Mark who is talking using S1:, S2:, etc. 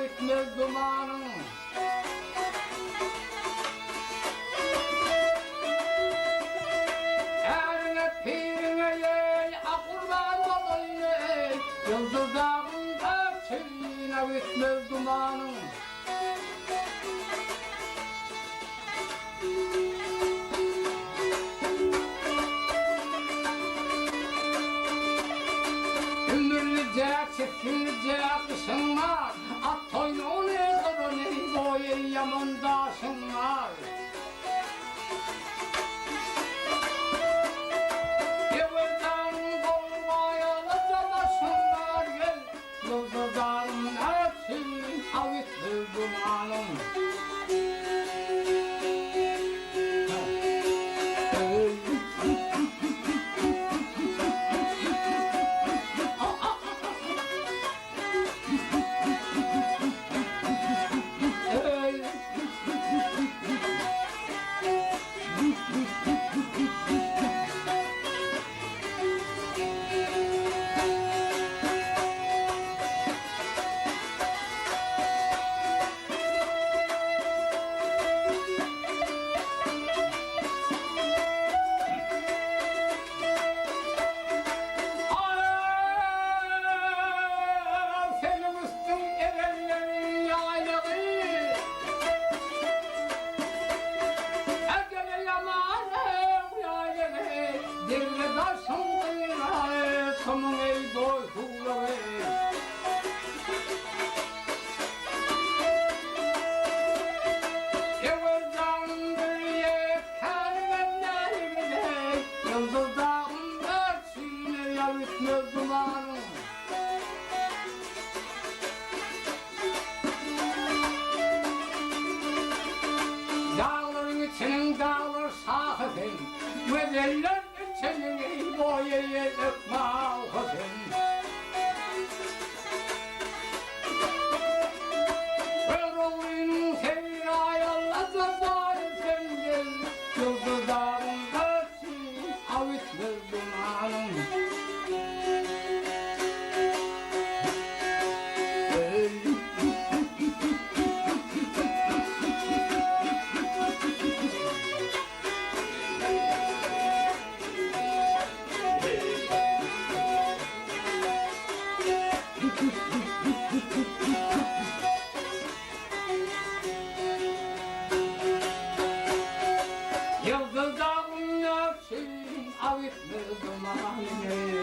S1: gitmez dumanyň. Äriňe, piriňe eý, a gurban bolaýyn eý, Ýyldyz dagyň örçüne gitmez dumanyň. Ümürlije, çitlije gyşyň bar, At toýnuny gyryny boýy ýaman daşyň bar. Ýeweldaň gowgaýalyja başyň bar, Gel, ýyldyzlaryň örtün aw etmez dumanyň. Seniň üstüň erenleriň ýaýlygy. Ejele ýaman ýaýlygy. Dille daşyň gyýraý, tumuň eý boý suwlagy. Ewel janym bir ýekänimem näligine, Ýyldyz dagyň örçüne ýa bitmez dumanyň. Daglaryň içiniň daglar şahy sen, Gözeller içiniň eý boýy ýelek mahy sen. Göroglynyň seýraýallaja jaýy sen gel, Ýyldyz dagyň örçi, aw itmez dumanyň. Ýyldyz dagyň örçün, aw etmez dumanyny.